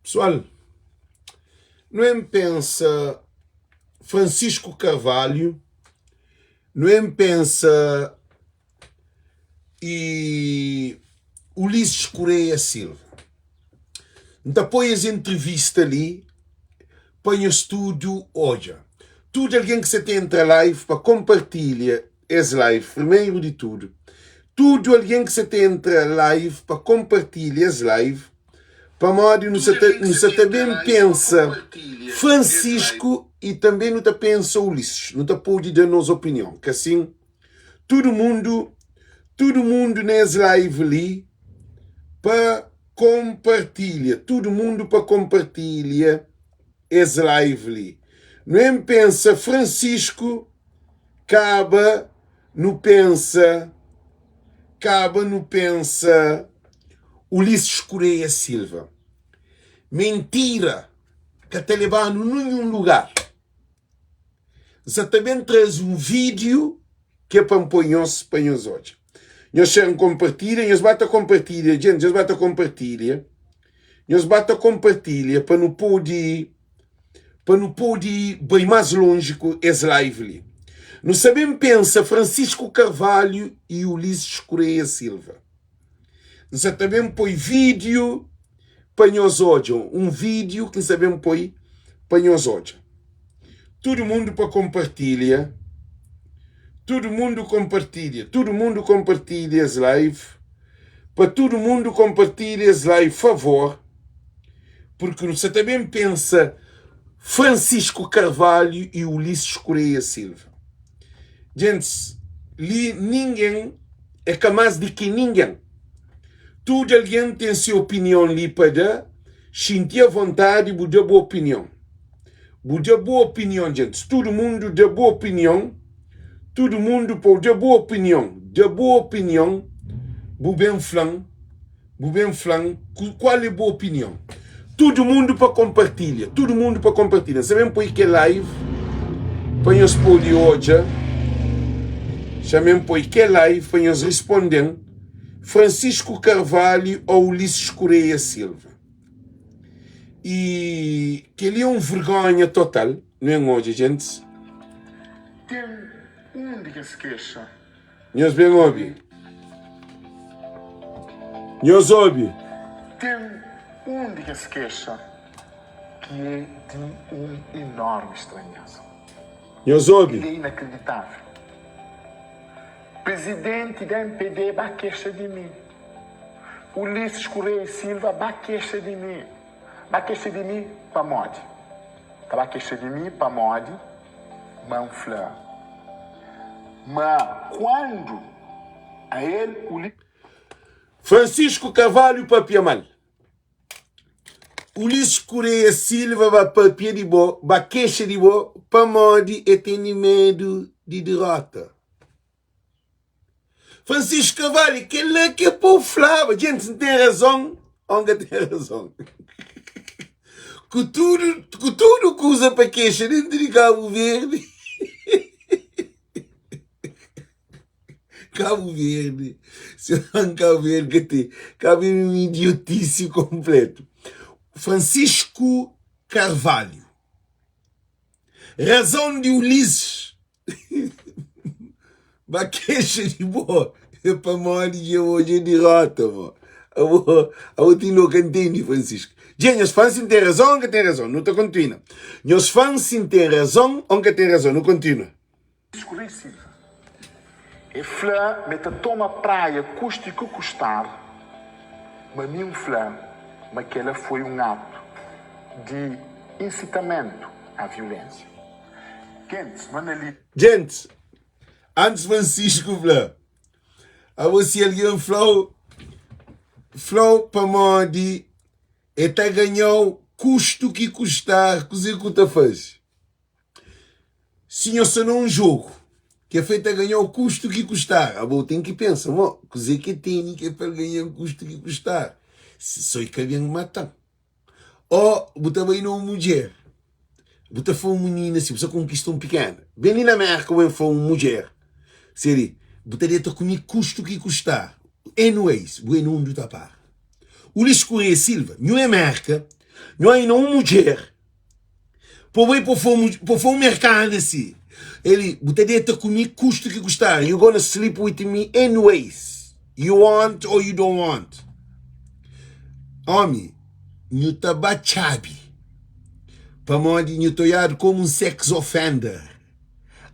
Pessoal, nu em pensa Francisco Carvalho, nu em pensa e Ulisses Correia Silva. N ta poi es entrevista li pa nhos tudu odja. Tudu algen ki sa ta entra live pa konpartilha es live primeru di tudu. Tudu algen ki sa ta entra live pa konpartilha es live pamodi nu sa ta nu sa ta ben pensa Francisco i tanbe nu ta pensa Ulisses. Nu ta pode da nos opinion ka sin? Tudu mundu tudu mundu na es live li pa konpartilha tudu mundu pa konpartilha es live li nu en pensa Francisco kaba nu pensa kaba nu pensa Ulisses Correia Silva mentira ka ta lebanu ninhun lugar. N sa ta ben traze un vídiu ki é pa N poi nhos pa nhos odja. Nhos xer N konpartilha, nhos ba ta konpartilha, djent, nhos ba ta konpartilha, nhos ba ta konpartilha pa nu pode pa nu pode bai más lonji ku es live li. Nu sa ben pensa Francisco Carvalho e Ulisses Correia Silva. N sa ta ben poi vídiu pa nhos odja. Un vídiu ki N sa ben poi pa nhos odja. Tudu mundu pa konpartilha. Tudu mundu konpartilha. Tudu mundu konpartilha es live. Pa tudu mundu konpartilha es live, favor. Purki nu sa ta ben pensa Francisco Carvalho y Ulisses Correia Silva. Gentis, li ningen é ka más di ki ningen. Tudu algen ten se opinion li pa da, xinti avontadi bu da bu opinion. Bu da bu opinion, gentis, tudu mundu da bu opinion, tudu mundu pa-u da bu opinion, da bu opinion, bu ben fla-m. Bu ben fla-m kual é bu opinion. Tudu mundu pa konpartilha, tudu mundu pa konpartilha. N sta ben poi kel live pa nhos pode odja. Xa ben poi kel live pa nhos risponde-m Francisco Carvalho ou Ulisses Correia Silva. E kel-li é un vergonha total, nu en odja, gentis. Ten un di kes kexa. Nhos ben obi. Nhos obi. Ten un di kes kexa ki é di un inormi stranheza. Nhos obi. El é inakreditavel. Prizidenti di mpd ba kexa di mi. Ulisses Correia e Silva ba kexa di mi. Ba kexa di mi pamodi? Ta ba kexa di mi pamodi? Ma N fla ma kuandu a el u li. Francisco Carvalho papia mal. Ulisses Correia Silva ba papia di bo, ba kexa di bo pamodi e tene medu di derota. Francisco Carvalho, kel-la ki é pa-u flaba. Djentis, N ten razon ô N ka ten razon? Ku tudu, ku tudu kuza pa kexa dentu di Kabu Verdi, Kabu Verdi, se fla-m Kabu Verdi ka ten, Kabu Verdi é un idiotisi konpletu. Francisco Carvalho, razon di Ulisses Ba kexa di bo é pamodi dja odja dirota bo. Abo, abo ti no ka ntende, Francisco. Dja, nhos fã si N ten razon o N ka ten razon? Nu ta kontinua. Nhos fã si N ten razon o N ka ten razon? Nu kontinua. Francisco Rei Silva. E fla ma e ta toma praia kuste ku kustar, ma mi N fla ma kela foi un atu di insitamentu a viulensia. Gentis, nu analiza. Gentis, antis Francisco fla, Abo si algen fla-u, fla-u pamodi e ta ganha-u kustu ki kustar, kuzê ku ta faze? Si nhos sta na un jogu ki é ta ganha-u kustu ki kustar, abo ten ki pensa, mo, kuzê ki tene ki é pa el ganha-m kustu ki kustar? Si so e ka ben mata-m. Ó, bu ta bai na un mudjer, bu ta fla un minina si, bu sta konkista un pikena. Ben li na Mérka bu ben fla un mudjer, seri, bu ta deta ku mi kustu ki kustar. Anyways, bu é na undi bu ta para. Ulisses Correia Silva, nhu é Mérka. Nhu ai na un mudjer Po bai po fo po fo un merkana si Eli bu ta deta ku mi kustu ki kustar You gonna sleep with me anyways You want or you don't want Omi nhu ta ba txabi Pamodi nhu ta oiadu komu un sex offender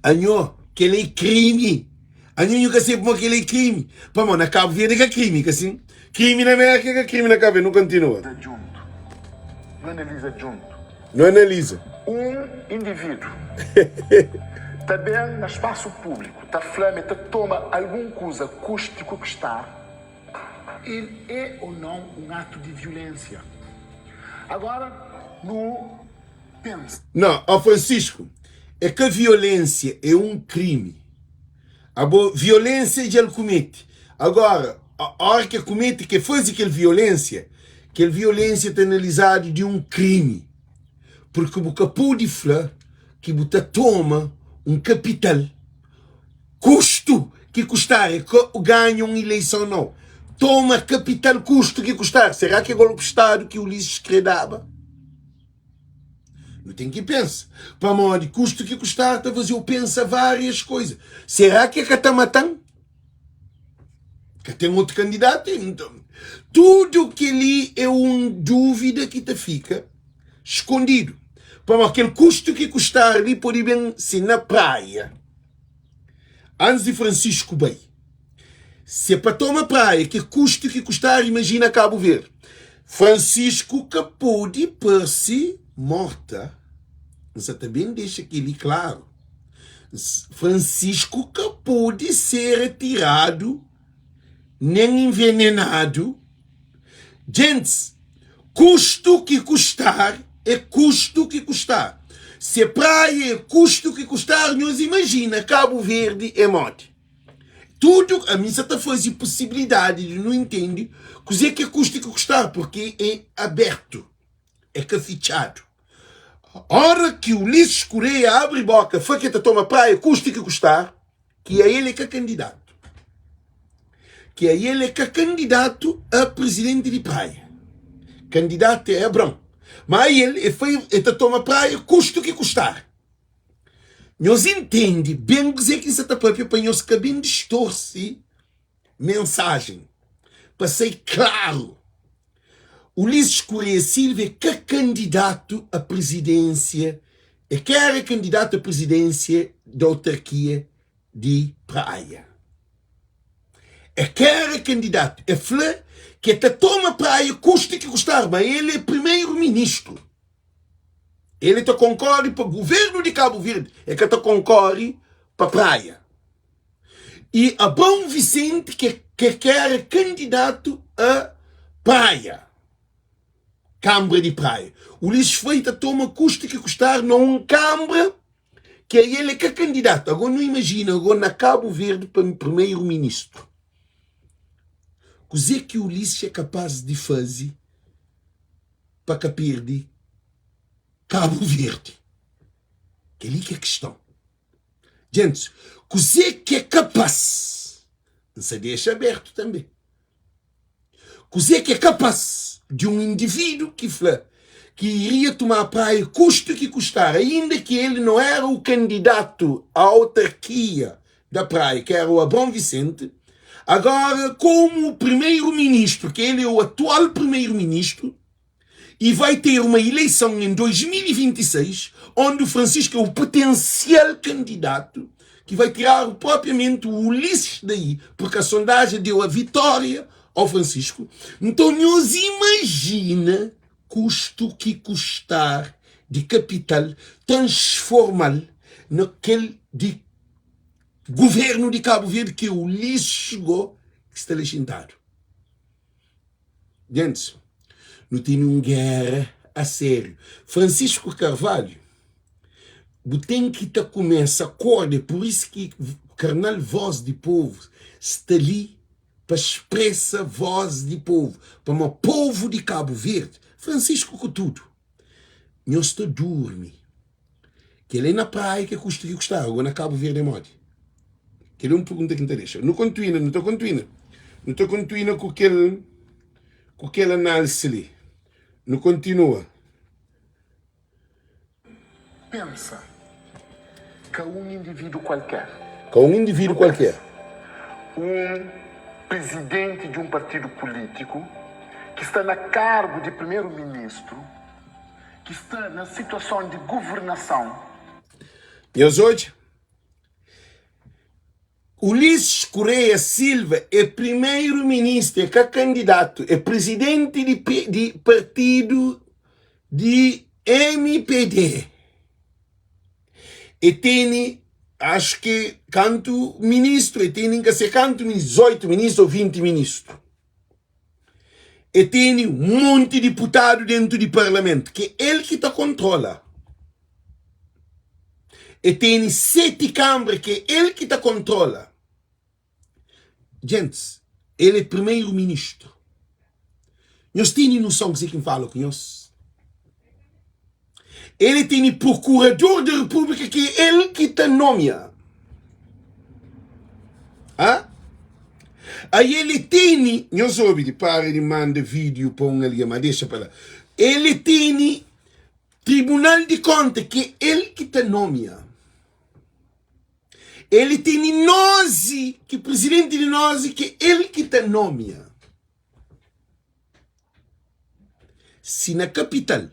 Anho, kel-la é krimi. Anho, nhu ka sabe pamodi kel-la é krimi. Pamodi na Kabu Verdi é ka krimi, ka sin? Krimi na Mérka é ka krimi na Kabu Verdi. Nu kontinua. Djuntu. Nu analiza djuntu. Nu analiza. Un individu ta ben na spasu públiku ta fla ma el ta toma algun kuza kusti ku kustar, el é ô nau un atu di viulénsia. Agora nu. Pensa. Não, ó Francisco, é ka violência, é um crime. Abo, violência dja el comete. Agora, hora que comete, que faze kel violência, kel violência ta analisado de um crime. Porque bu ka pode fla ki bu ta toma um capital, custo que custar, é ka ganha um eleição não. Toma capital, custo que custar. Será que é golpe de Estado que Ulisses kre daba? Nu ten ki pensa. Pamodi kustu ki kustar ta faze-u pensa várias koza. Será ki e ka ta mata-m? Ka ten otu kandidatu? Nton, tudu kel-li é un dúvida ki ta fika skondidu. Pamodi kel kustu ki kustar li pode ben si na Praia, antis di Francisco bai. Se pa toma praia ke kustu ki kustar imajina Kabu Verdi. Francisco ka pode parse morta. N sa ta ben dexa keli klaru. Francisco ka pode ser atiradu nen envenenadu. Djentis, kustu ki kustar é kustu ki kustar. Se praia é kustu ki kustar, nhos imajina Kabu Verdi é modi. Tudu, ami sa ta faze posibilidadi di nu intende kuzê ki é kusta ki kustar, purki é abertu, é ka fitxadu. Ora ki Ulisses Correia abri boka fla ki el ta toma Praia kusta ki kustar, ki a el é ka kandidatu, ki a el é ka kandidatu a prizidenti di Praia, kandidatu é Abrão, ma a el, el fla el ta toma Praia kusta ki kustar. Nhos intende ben kuzê ki N sta ta pâpia pa nhos ka ben distorse mensajen, pa sai klaru. Ulisses Correia Silva é ka kandidatu a prizidênsia, é ka éra kandidatu a prizidênsia di autarkia di Praia. É ka éra kandidatu. É fla ki é ta toma Praia kusta ki kustar, ma el é primeru-ministru. Ele ta konkore pa governo di Cabo Verde, e ka ta konkore pa Praia. E Abraão Vicente ke ke ke era kandidato a Praia, Kambra di Praia. Ulisses foi ta toma kusta ki kustar na un kambra ke ele ka kandidato. Ago nu imajina ago na Cabo Verde pa primeiro ministro. Kuze ki Ulisses é kapaz di faze pa ka perde Kabu Verdi? Kel-li ki é kiston. Gentis, kuzê ki é kapás? N sa dexa abertu tanbê. Kuzê ki é kapás di un indivídu ki fla ki iria tumá Praia kustu ki kustar, ainda ki el no éra u kandidatu a autarkia da Praia, ki éra u Abrão Vicente, agora komu primeiro-ministru, ki el é o atual primeiro-ministru, e vai ter uma eleição em 2026, onde o Francisco é o potencial candidato que vai tirar propriamente o Ulisses daí, porque a sondagem deu a vitória ao Francisco. Então, nós imagina custo que custar de capital transformá-lo naquele de governo de Cabo Verde que o Ulisses chegou que está lá sentado. Gentis, nu tene un géra a sériu. Francisco Carvalho, bu ten ki ta kumesa korda. É pur isu ki karnal Voz di Povu sta li pa spresa voz di povu. Pamodi povu di Kabu Verdi, Francisco ku tudu, nhos ta durmi. Kel é na praia ke kusta ki kusta agu na Kabu Verdi é modi? Kel é un pergunta ki N ta dexa. Nu kontuina, nu ta kontuina. Nu ta kontuina ku kel ku kel analisi li. Nu kontinua. Pensa ka un individu kualker. Ka un individu Nu kualker. pensa un prizidenti di un partidu pulítiku ki sta na kargu di primeru-ministru, ki sta na situason di guvernason. Nhos odja? Ulisses Correia Silva é primeiro-ministro, é ka candidato, é presidente di, di partido di MPD. E tene, acho que kantu ministro, e tene nka se kantu ministro, 18 ministro ou 20 ministro. E tene un monti diputadu dentu di parlamentu ki el ki ta kontrola. E tene 7 kambra ki el ki ta kontrola. Gentis, el é primeiro ministru. Nhos tene noson kuzê ki N fala ku nhos? El tene prokurador di repúblika ki é el ki ta nomia. Ha? Aí ele tene, nhos obi di para di manda vídeo pa un algen, ma dexa pa la. Ele tene tribunal di konta ki é el ki ta nomia. Ele tene nozi, ki presidenti di nozi ki é el ki ta nomia. Si na kapital,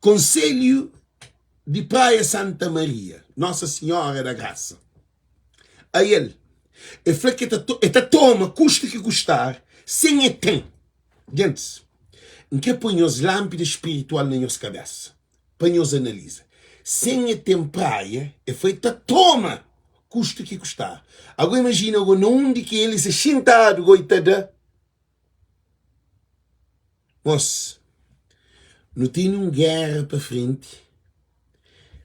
konselhu di Praia Santa Maria, Nossa Senhora da Graça, ael e fla ki e ta toma kustu ki kustar sen e ten. Gentis, N kre poi nhos lanpida spiritual na nhos kabesa pa nhos analiza. Sen e ten praia, e fla e ta toma kustu ki kustar. Ago imajina ago na undi ki el se xintadu go i ta da. Mos, nu tene un géra pa frenti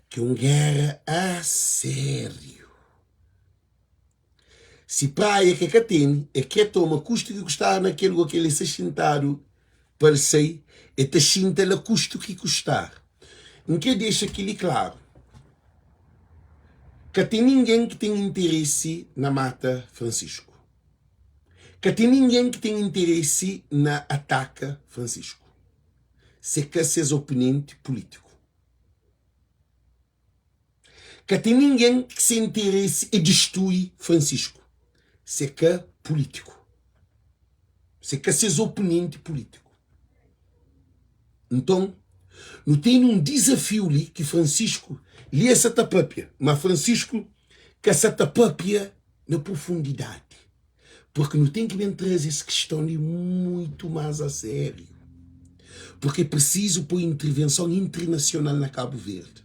ki é un géra a sériu. Si praia ke ka tene, e kre toma kustu ki kustar na kel go ki el sta xintadu pa el sai, e ta xinta la kustu ki kustar. N kre dexa kili klaru, ka ten ningen ki ten interesi na mata Francisco. Ka ten ningen ki ten interesi na ataka Francisco, se ka ses oponenti pulitiku. Ka ten ningen ki se interesi é distrui Francisco, se ka pulitiku, se ka ses oponenti pulitiku. Nton, nu tene un dizafiu li ki Francisco li e sa ta papia, ma Francisco ka sa ta papia na profundidadi, porque nu ten ki ben traze es kiston li muitu más a sériu, porque é prisizu poi intervenson internasional na Kabu Verdi,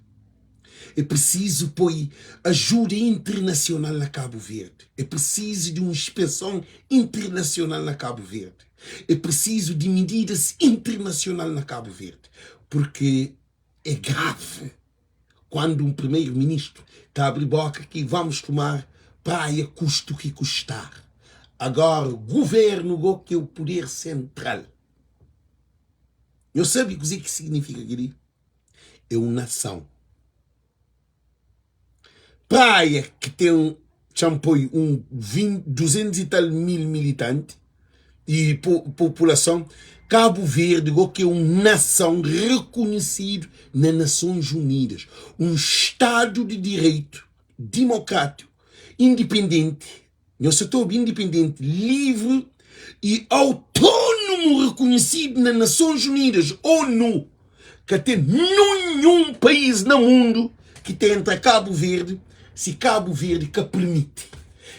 é prisizu poi ajuda internasional na Kabu Verdi, é prisizu di un inspeson internasional na Kabu Verdi, é prisizu di mididas internasional na Kabu Verdi, porque é grave. Quando um primeiro ministro ta abri boka ki vamos tomar praia custo que custar. Agora governo go ki é o poder central. Nhos sabe kuze ki significa keli? É um nação. Praia ki ten txan poi un 20, 200 e tal mil militanti e populason, Kabu Verdi go ki é un nason rekonhesidu na Nasons Unidas, un stadu di direitu dimokratiku, indipendenti, Nhos sa ta obi indipendenti, livri y autónomu rekonhesidu na Nasons Unidas, ONU. Ka ten nunhun país na mundu ki ta entra Kabu Verdi si Kabu Verdi ka permiti.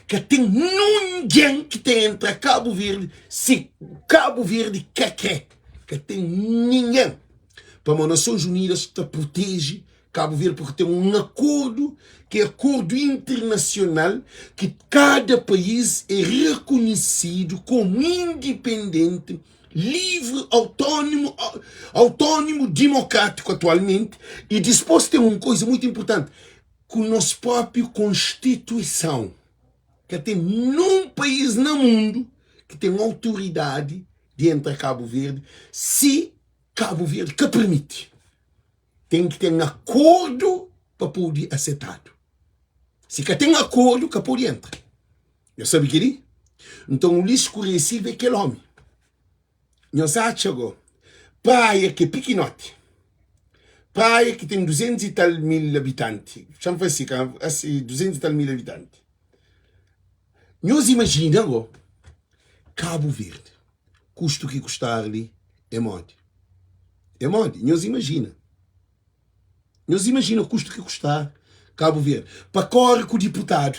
Ka ten nungen ki ta entra Kabu Verdi si Kabu Verdi ka kre. Ka ten ningen. Pamodi Nasons Unidas ta proteje Kabu Verdi porque ten un akordu ki é akordu internasional ki kada país é rekonhesidu komu indipendenti, livri, autónomu, autónomu, dimokrátiku atualmenti y dispôs ten un koza mutu inpurtanti ku nos própi konstituisãu. Ka ten nun país na mundu ki ten autoridadi di entra Kabu Verdi si Kabu Verdi ka permiti. Ten ki ten akordu pa pode asetadu. Si ka ten akordu, ka pode entra. Nhos sabe kel-li? Nton, Ulisses Correia Silva é kel ómi. Nhos atxa go? Praia ki é pikinoti. Praia ki ten 200 i tal mil abitanti. Xa-m fla si, ka, asi, 200 i tal mil abitanti. Nhos imajina go, Kabu Verdi, kustu ki kustar li é modi? É modi? Nhos imajina. Nhos imajina kustu ki kustar Kabu Verdi pa kore ku diputadu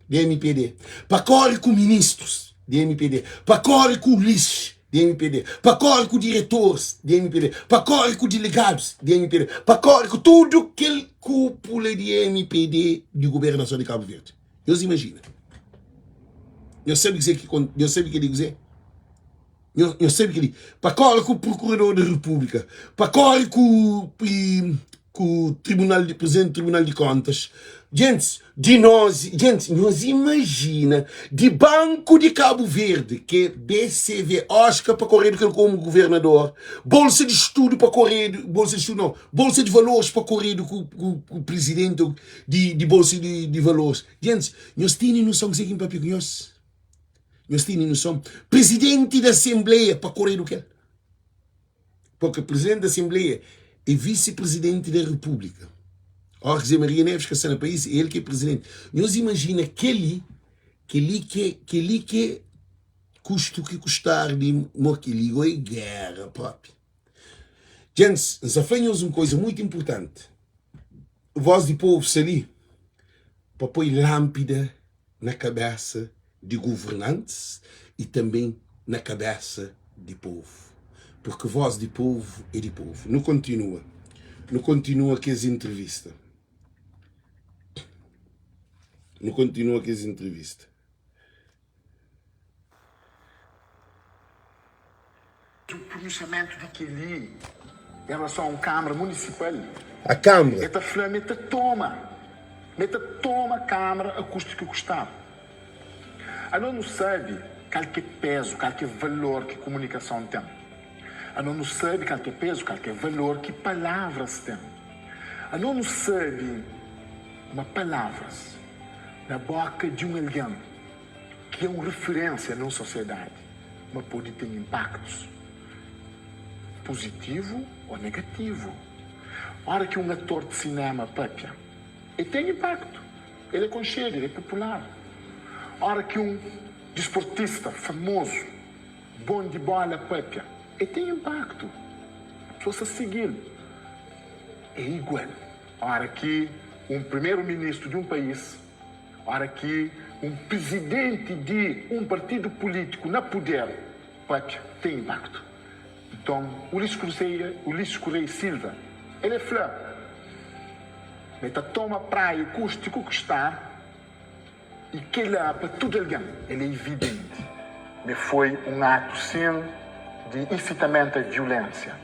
di mpd, pa kore ku ministrus di mpd, pa kore ku ulisis di mpd, pa kore ku diretoris di mpd, pa kore ku diligadus di mpd, pa kore ku tudu kel kupula di mpd di gubernason di Kabu Verdi. Nhos imajina. Nhos sabe kuzê ki nhos sabe kel-li kuzê? Nhos sabe kel-li? Pa kóre ku prokurador di repúblika, pa kóre ku ku tribunal di presidenti di tribunal di kontas, gentis di nos, gentis, nhos imajina di banku di Kabu Verdi ki é BCV, Oscar pa koredu kel komu guvernador, bolsa di studu pa koredu, bolsa di studu nau, bolsa di valores pa koredu ku ku presidenti di di bolsa di di valores. Gentis, nhos tene noson kuzê ki N papia ku nhos? Nhos tene noson? Presidenti di asenbleia pa koredu kel. Porque presidente da Assembleia é vice-presidente da República. Ora que Zé Maria Neves ka sta na país, é ele que é presidente. Nhos imagina kel-li, kel-li que, kel-li que custo que custar di mo kel-li go é guerra propi. Gents, N sa fla nhos un coisa muito importante. Voz di povo sta li pa poi lâmpida na kabésa di governantis i tanbê na kabésa di povu, purki vós di povu é di povu. Nu kontinua, nu kontinua kes intrivista, nu kontinua kes intrivista. O pronunciamento di kel-li em relason a un Câmara Municipal, A Câmara. el ta fla ma el ta toma, ma el ta toma Câmara a custo que custar. Anos nu sabe kal ki é pezu, kal ki é valor ki komunikason ten. Anos nu sabe kal ki é pezu, kal ki é valor ki palavras ten. Anos nu sabe ma palavras na boka di un algen ki é un referénsia na un sosiedadi, ma pode ten inpaktus puzitivu ô negativu. Óra ki un ator di sinéma pâpia, el ten inpaktu, el é konxedu, el é popular. Óra ki un disportista famozu, bon di bóla pâpia, el ten inpaktu, pesoas ta sigi-l. É igual óra ki un primeru-ministru di un país Ora ki un prizidenti di un partidu pulítiku na puder papia, ten inpaktu. Nton, Ulisses Cruzeira, Ulisses Correia e Silva, el e fla ma e ta toma Praia kusti ku kustar i kela pa tudu algen el e ividenti ma e foi un atu sin di insitamentu a viulensia.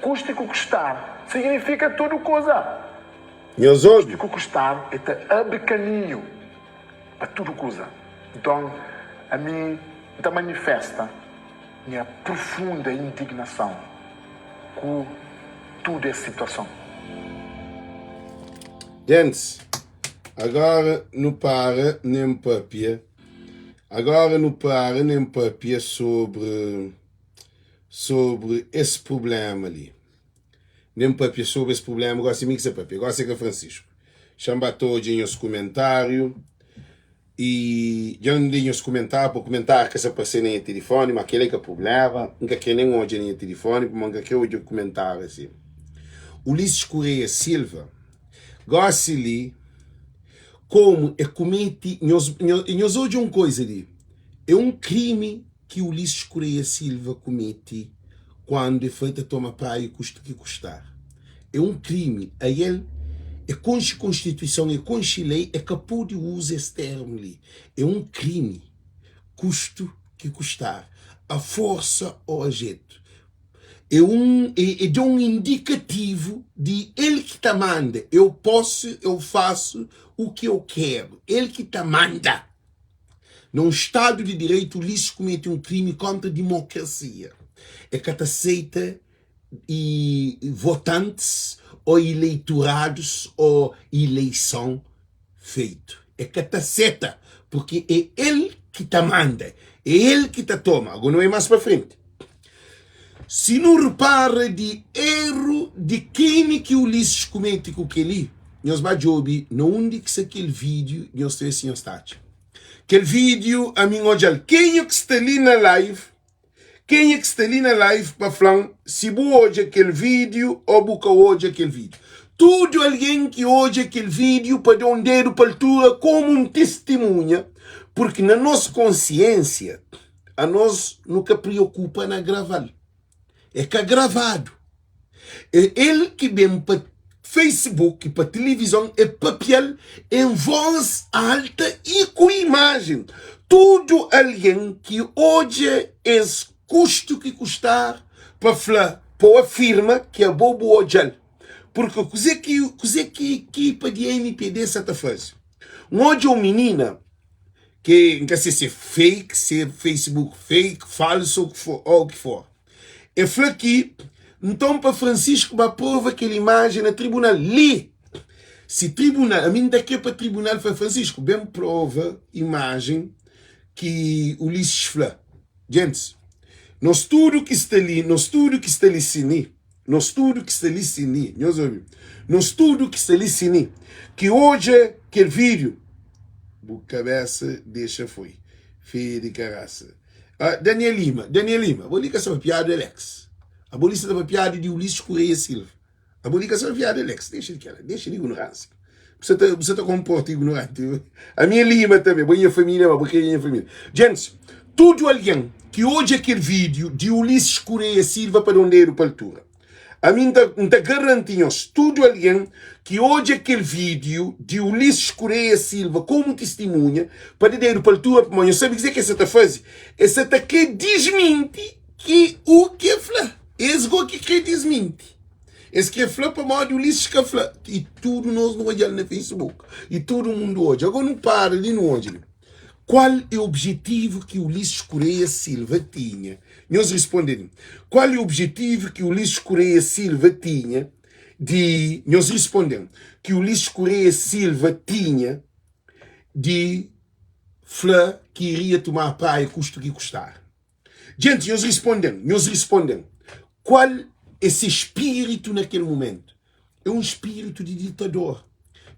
Kusti ku kustar signifika tudu kuza. Nhos obi. Ku kustar e ta abri kaminhu pa tudu kuza. Nton, ami N ta manifesta nha prufunda indignason ku tudu es situason. Gentis, agora nu para nen papia, agora nu para nen papia sobri, sobri es prublema li. Nen papia sobri es prublema gosi mi ki sa papia gosi é ka Francisco. Xa-m ba ta odja nhos kumentáriu i dja N lé nhos kumentáriu pa kumentáriu ka sa parse na nha tilifoni ma kel-la é ka prublema N ka kre nen odja na nha tilifoni pamodi N ka kre odja kumentáriu asi. Ulisses Correia Silva gosi li komu é kumeti nhos nhos odja un koza li é un krimi ki Ulisses Correia Silva kumete kuandu e fla ta toma Praia kusta ki kustar. É un krimi. Ael e konxe konstituison, e konxe lei, e ka pode uza es termu li. É un krimi, kustu ki kustar, a forsa o a jetu. É un e da un indikativu di el ki ta manda, eu posu, eu fasu u ki eu keru, el ki ta manda. Na un stadu di direitu, Ulisses kumete un krimi kontra dimokrasia. E ka ta seita i votantis o ileitoradus o ileison feitu. E ka ta seta, purki e el ki ta manda, e el ki ta toma. Ago nu bai mas pa frenti. Si nu repara di eru di krimi ki Ulisses kumete ku kel-li, nhos ba djobe na undi ki sta kel vídiu, nhos ta ve si nhos ta atxa. Kel vídiu ami N odja-l. Kenha ki sta li na live, kenha ki sta li na live pa fla-m si bu odja kel vídiu ô bu ka odja kel vídiu. Tudu algen ki odja kel vídiu pa da un dedu pa altura komu un tistimunha, purki na nos konsiénsia, anos nu ka priokupa na grava-l. É ka gravadu. É el ki ben pa Facebook, pa tilivizon, e papia-l en vós alta i ku imajen. Tudu algen ki odja es kustu ki kustar pa fla, pa o afirma ki abo bu odja-l. Purki kuze ki kuze ki ekipa di MPD sa ta faze? N odja un minina ki N ka se si é fake, si é Facebook fake, falsu ou ki for. E fla ki nton pa Francisco ba prova kel imajen na tribunal. Li! Si tribunal, ami N ta kre pa tribunal fla Francisco, ben prova imajen ki Ulisses fla. Gentis, nos tudu ki sta li, nos tudu ki sta li si ni, Nos tudu ki sta li sin li, nhos obi, nos tudu ki sta li sin li, ki odja kel vídiu, bu kabesa dexa foi, feia di karasa. Ah, Daniel Lima, Daniel Lima, abo li ka sta papiadu di Alex, abo li sta ta papiadu di Ulisses Correia Silva, abo li ka sta papiadu di Alex, dexa di kela, dexa di ignorânsia. Bu sa ta, bu sa ta konporta ignoranti. Ami é Lima tanbe, bo é nha família, ma bo ka é nha família. Gentis, tudu algen ki odja kel vídiu di Ulisses Correia Silva pa da un dedu pa altura. Ami N ta, N ta garanti nhos, tudu algen ki odja kel vídiu di Ulisses Correia Silva komu tistimunha pa da dedu pa altura, pamodi nhos sabe kuzê ki es sa ta faze? Es sa ta kre disminti ki u ki e fla. Es go ki kre disminti. Es kre fla pamodi Ulisses ka fla i tudu nos nu odja-l na Facebook i tudu mundu odja. Agora nu para li nu odja li. Kual é objetivu ki Ulisses Correia Silva tinha? Nhos responde-m. Kual é objetivu ki Ulisses Correia Silva tinha di Nhos responde-m. Ki Ulisses Correia Silva tinha di fla ki iria tomar praia kustu ki kustar? Djenti, nhos risponde-m, nhos risponde-m, kual é se spiritu na kel mumentu? É un spiritu di ditador,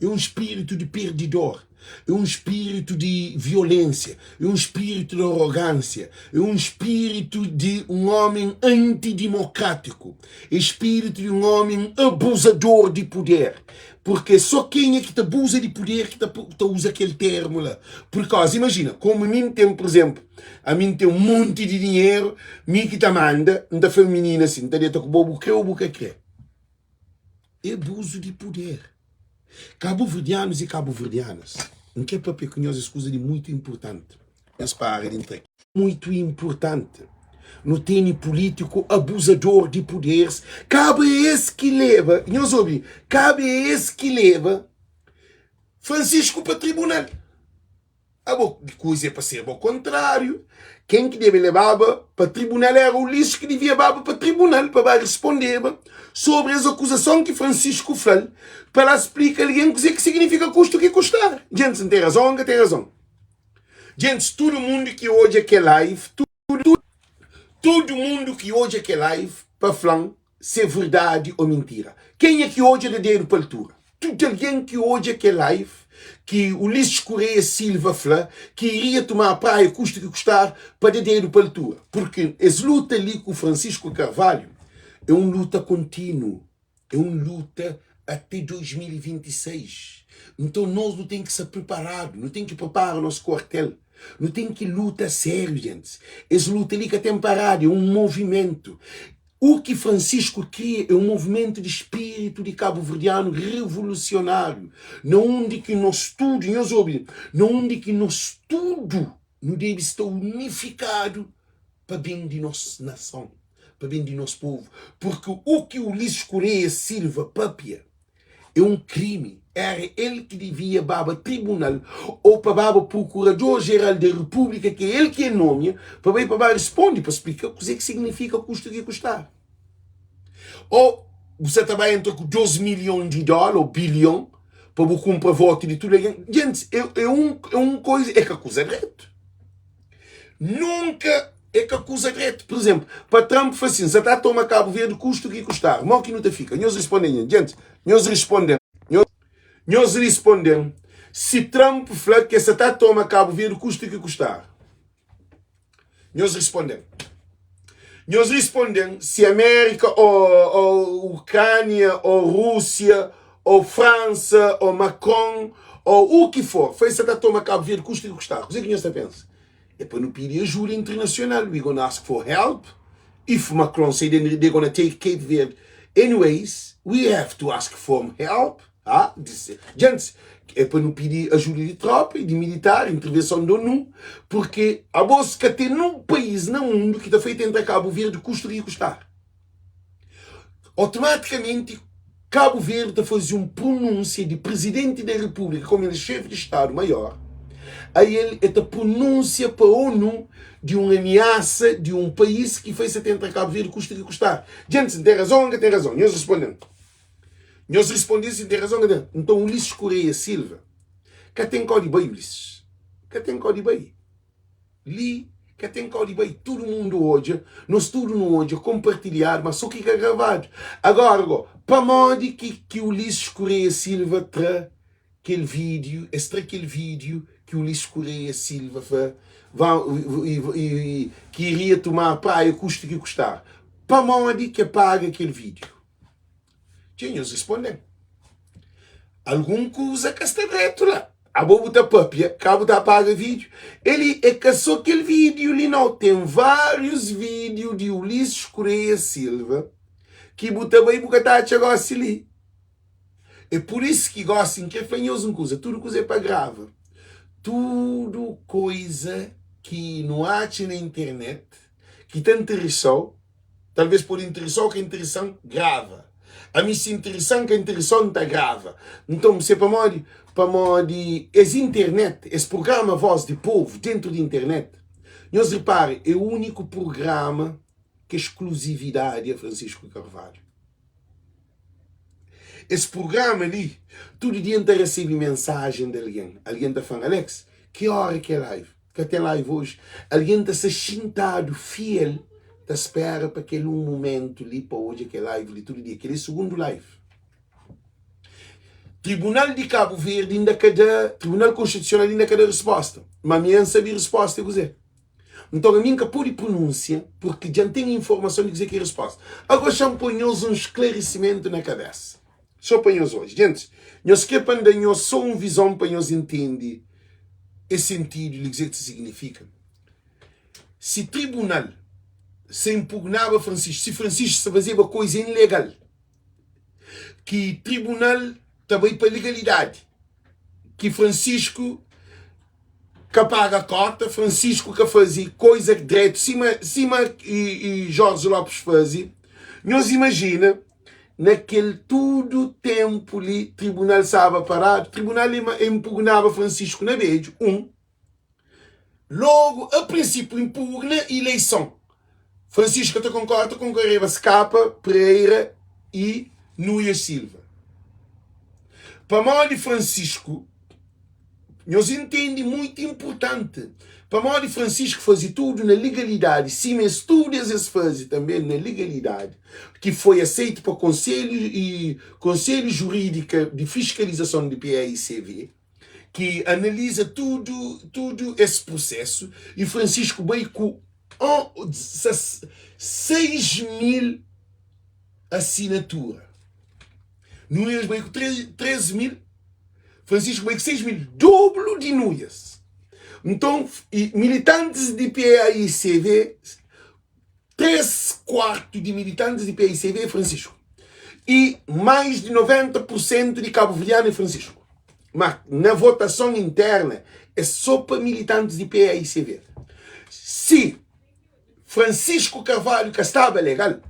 é un spiritu di perdidor, é un spiritu di violensia, é un spiritu di arogánsia, é un spiritu di un ómi antidimokrátiku, é spiritu di un ómi abuzador di puder. Purke so kenha ki ta abuza di puder ki ta uza kel termu la. Purkauza, imajina, komu mi N ten, pur izenplu, Ami N ten un monti di dinheru, mi ki ta manda, N ta fla minina si, N ta deta ku bo, bu kre o bu ka kre? É abuzu di puder. Kabuverdianus i kabuverdianas, N kre papia ku nhos es kuza di muitu inpurtanti. Nhos para di ntra. Muitu inpurtanti. Nu tene pulitiku abuzador di puderis. Kaba é es ki leba, nhos obi, kaba é es ki leba Francisco pa tribunal. Abo kuza é pa ser bo kontráriu. Ken ki debe lebaba pa tribunal éra Ulisses ki devia baba pa tribunal pa ba respondeba sobri es akuzason ki Francisco fla-l pa la splika algen kuzê ki signifika kustu ki kustar. Djentis, N ten razon ô N ka ten razon? Djentis, tudu mundu ki odja kel live, tudu tudu mundu ki odja kel live pa fla-m se é verdadi ô mintira. Kenha ki odja da dedu pa altura. Tudu algen ki odja kel live ki Ulisses Correia Silva fla ki iria tomar praia kusta ki kustar pa da dedu pa altura. Purki es luta li ku Francisco Carvalho é un luta kontinu. É un luta até 2026. Nton nos nu ten ki sta priparadu, nu ten ki pripara nos kuartel, nu ten ki luta a sériu, gentis. Es luta li ka ten parada, é un movimentu. U ki Francisco kria é un movimentu di spiritu di kabuverdianu revolusionáriu, na undi ki nos tudu, nhos obi, na undi ki nos tudu nu debe sta unifikadu pa ben di nos nason, pa ben di nos povu, purki u ki Ulisses Correia Silva papia é un krimi, era el ki divia baba tribunal ou pa baba prokurador jeral da repúblika, ki é el ki é nomia, pa bai pa ba risponde, pa splika kuzê ki signifika kusta ki kustar. Ou bu sa ta bai entra ku 2 milhon di dóla ou bilhon pa bu kunpra votu di tudu algen. Gentis, é, é un, é un koisa, é ka kuza dretu. Nunka. É ka kuza dretu. Pur izénplu, pa Trump fla sin, N sa ta toma Kabu Verdi kustu ki kustar. Mo ki nu ta fika? Nhos risponde-m nha. Djentis, nhos risponde-m. Nhos risponde-m si Trump fla ke sa ta toma Kabu Verdi kustu ki kustar. Nhos risponde-m. Nhos risponde-m si Amérika o, o Ukrânia o Rúsia o Fransa o Macron o u ki for fla el sa ta toma Kabu Verdi kustu ki kustar. Kuzê ki nhos ta pensa? É pa nu pidi ajuda internacional, we gonna ask for help, if Macron say they they gonna take Cape Verde anyways, we have to ask for help, ah, disse. Gente, é pa nu pidi ajuda di tropa e di militar, intervenção di ONU, porque abos ka ten nun país na mundu ki ta feita entra Cabo Verde custa o ki custar. Automaticamente Cabo Verde ta faze un pronúnsia di Presidente da República, como el é chefe de Estado Maior, aí el é ta pronúnsia pa ONU di un ameaça di un país ki fai sa ta entra Cabo Verde custa ki custar. Gente, si N ten razon ou N ka ten razon? Nhos responde-m. Nhos responde-m si N ten razon ou N ka ten. Nton Ulisses Correia Silva ka ten kau di bai, Ulisses. Ka ten kau di bai. Li ka ten kau di bai, tudu mundu odja, nos tudu nu odja, konpartilhadu, ma so ki ka gravadu. Agora go, pamodi ki ki Ulisses Correia Silva tra kel vídiu, es tra kel vídiu ki Ulisses Correia Silva fla va i ki iria tumar praia kuste ki kustar? Pamodi ki paga kel vídiu? Txeu nhos responde-m, Algun kuza ka sta dretu la. Abo bu ta papia, ka bu ta apaga vídiu. El é ka so kel vídiu li nau, ten várius vídiu di Ulisses Correia Silva ki bu ta bai bu ka ta atxa gosi li. É pur isu ki gosi N kre fla nhos un kuza, tudu kuza é pa grava. Tudu koiza ki nu atxa na internet ki ta nteresa-u, Talvez pode interesa-u ka interesa-m, grava. Ami si interesa-m ka interesa-u, N ta grava. Nton, bu sabe pamodi? Pamodi es internet, es prugrama Voz di Povu dentru di internet, nhos ripara, é úniku prugrama ki exkluzividadi é Francisco Carvalho. Es prugrama li, tudu dia N ta resebe mensajen di algen. Algen ta fla-m, Alex, ki óra ki é live? Ka ten live oji. Algen ta sta xintadu fiel ta spera pa kel un mumentu li pa odja kel live li tudu dia. Kel é sugundu live. Tribunal di Kabu Verdi inda ka da, Tribunal Konstitusional inda ka da resposta. Ma mi N sabe resposta é kuzê. Nton ami N ka pode pronúnsia purki dja N ten informason di kuzê ki é resposta. Agora xa N poi nhos un sklarisimentu na kabesa. Sô pa nhos oji. Gentis, nhos krê pa N da nhos sô un vizon pa nhos intende es sentidu li, kuzê ki ta siginifika? Si tribunal sa inpugnaba Francisco, si Francisco sa fazeba koiza ilegal, ki tribunal ta bai pa legalidadi, ki Francisco ka paga kota, Francisco ka faze koiza dretu sima sima Jorge Lopes faze, nhos imajina na kel tudu tenpu li tribunal staba paradu, tribunal inpugnaba Francisco na bedju, 1 Logu, a prinsipiu, inpugna ileison. Francisco ka ta konkorda, ta konkoreba Skapa, Pereira i Nuias Silva. Pamodi Francisco, nhos intende muitu inpurtanti, pamodi Francisco faze tudu na legalidadi, sima es tudu es es faze tanbe na legalidadi, ki foi aseitu pa Konselhu i Konselhu Juridika di Fiskalizason di PAICV, ki analiza tudu tudu es prusesu i Francisco bai ku 6 mil asinatura. Nuias bai ku 3 mil, Francisco bai ku 6 mil, doblu di Nuias. Nton, militantis di PAICV 3 kuartu di militantis di PICV é Francisco y mais di 90 pur sentu di kabuverdianu é Francisco. Ma na votason interna é so pa militantis di PICV. Si Francisco Carvalho ka staba legal,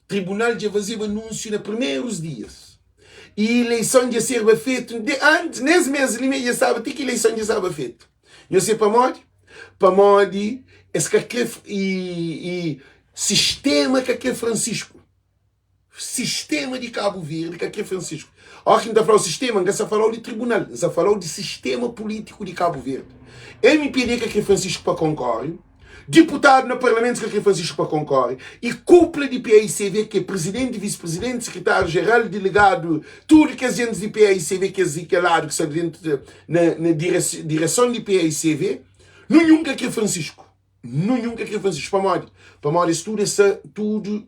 tribunal dja fazeba anúnsiu na primerus dias y ileison dja serba fetu antis, nes mes li me dja staba ti ki ileison dja staba fetu. Nhos se pamodi? Pamodi es ka kre i, i sistema ka kre Francisco. Sistema di Cabo Verde ka kre Francisco. Óra ki N ta fla-u sistema, N ka sa fala-u di tribunal, N sa fala-u di sistema pulítiku di Cabo Verde. MPD ka kre Francisco pa konkore. Diputadu na parlamentu ka kre Francisco pa konkore i kupla di paicv ki é prizidenti, visi-prizidenti, sikritáriu jeral, diligadu, tudu kes jentis di paicv kes di kel ladu ki sta dentu na na direson di paicv nunhun ka kre Francisco. Nunhun ka kre Francisco. Pamodi? Pamodi es tudu es sta tudu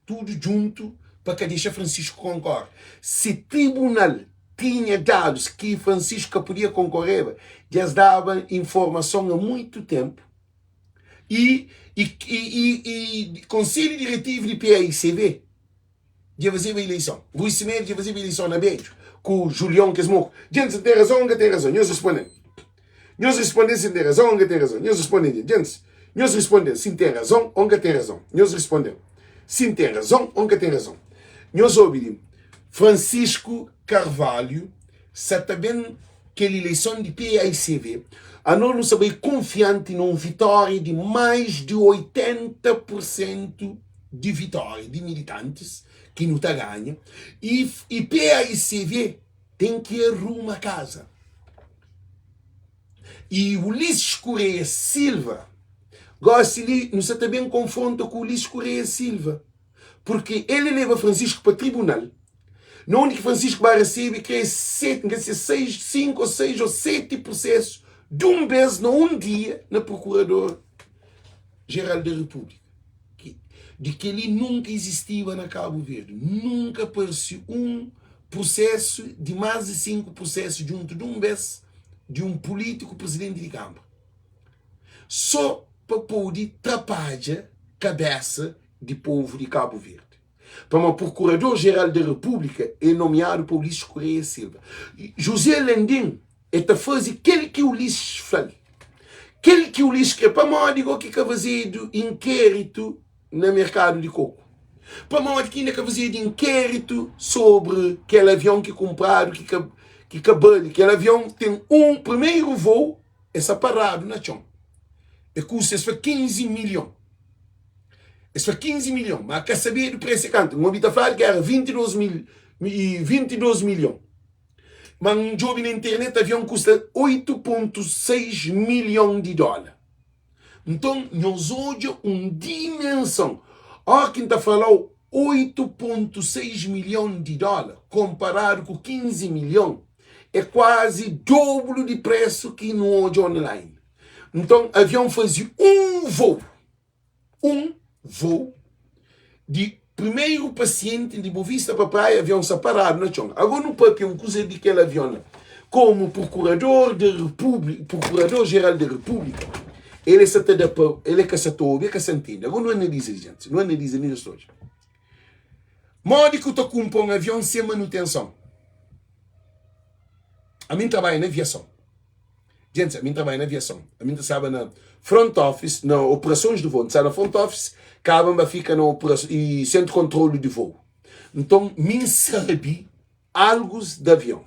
tudu djuntu pa ka dexa Francisco konkore. Si tribunal tinha dadus ki Francisco ka podia konkoreba, dja es daba informason a muitu tenpu i i i i konselhu diretivu di PAICV dja fazeba ileison. Rui Semedo dja fazeba ileison na Bedju ku Julion kes moku. Djentis, N ten razon o N ka ten razon? Nhos responde-m. Nhos responde-m si N ten razon o N ka ten razon. Nhos responde-m, djentis. Nhos responde-m si N ten razon o N ka ten razon. Nhos responde-m si N ten razon o N ka ten razon. Nhos obi li, Francisco Carvalho sa ta ben kel ileison di PAICV, anos nu sa bai konfianti na un vitória di mais di 80 pur sentu di vitória di militantis ki nu ta ganha i i PAICV ten ki arruma kaza. I Ulisses Correia Silva, gosi li nu sa ta ben konfronta ku Ulisses Correia Silva, purki el leba Francisco pa tribunal, na undi ki Francisco ba resebe kre sete, n ka se seis, sinku ou seis ou sete prusesu dun bes na un dia na Prokurador Jeral da Repúblika. Ki di kel-li nunka izistiba na Kabu Verdi. Nunka parse un prusésu di más di 5 prusésu djuntu di un bes di un pulítiku prizidenti di kanbra. Sô pa pode trapadja kabésa di povu di Kabu Verdi. Pamodi Prokurador Jeral da Repúblika é nomiadu pa Ulisses Correia Silva. José Landim El ta faze kel ki Ulisses fla-l. Kel ki Ulisses krê. Pamodi go ki ka fazedu inkéritu na merkadu di koku? Pamodi ki inda ka fazedu inkéritu sobri kel avion ki kunpradu ki ka ki ka bali? Kel avion ten un primeru voo e sta paradu na txon. E kusta es fla 15 milhon. Es fla 15 milhon, ma ka sabedu presu é kantu. N obi ta fladu ki era 22 mil 22 milhon. Ma N djobe na internet avion kusta 8.6 milhon di dóla. Nton, nhos odja un dimenson. Óra ki N ta fala-u 8.6 milhon di dóla konparadu ku 15 milhon, é kuazi dobru di présu ki nu odja online. Nton, avion faze un voo. Un voo di primeru pasienti di Bovista pa Praia, avion sta paradu na txon. Ago nu papia un kuza di kel avion la. Komu Prokurador di Repúblika, Prokurador Jeral di Repúblika, el sa ta da pa, el ka sa ta obi, el ka sa ntende. Ago nu analiza li, jentis, nu analiza li nos ta odja. Modi ki u ta kunpra un avion sen manutenson? Ami N trabadja na aviason. Djentis, ami N trabadja na aviason. Ami N ta staba na front office, na operasons di voo. N staba na front office, kaba N ba fika na operason i sentru kontrolu di voo. Nton, mi N sabe algus di avion.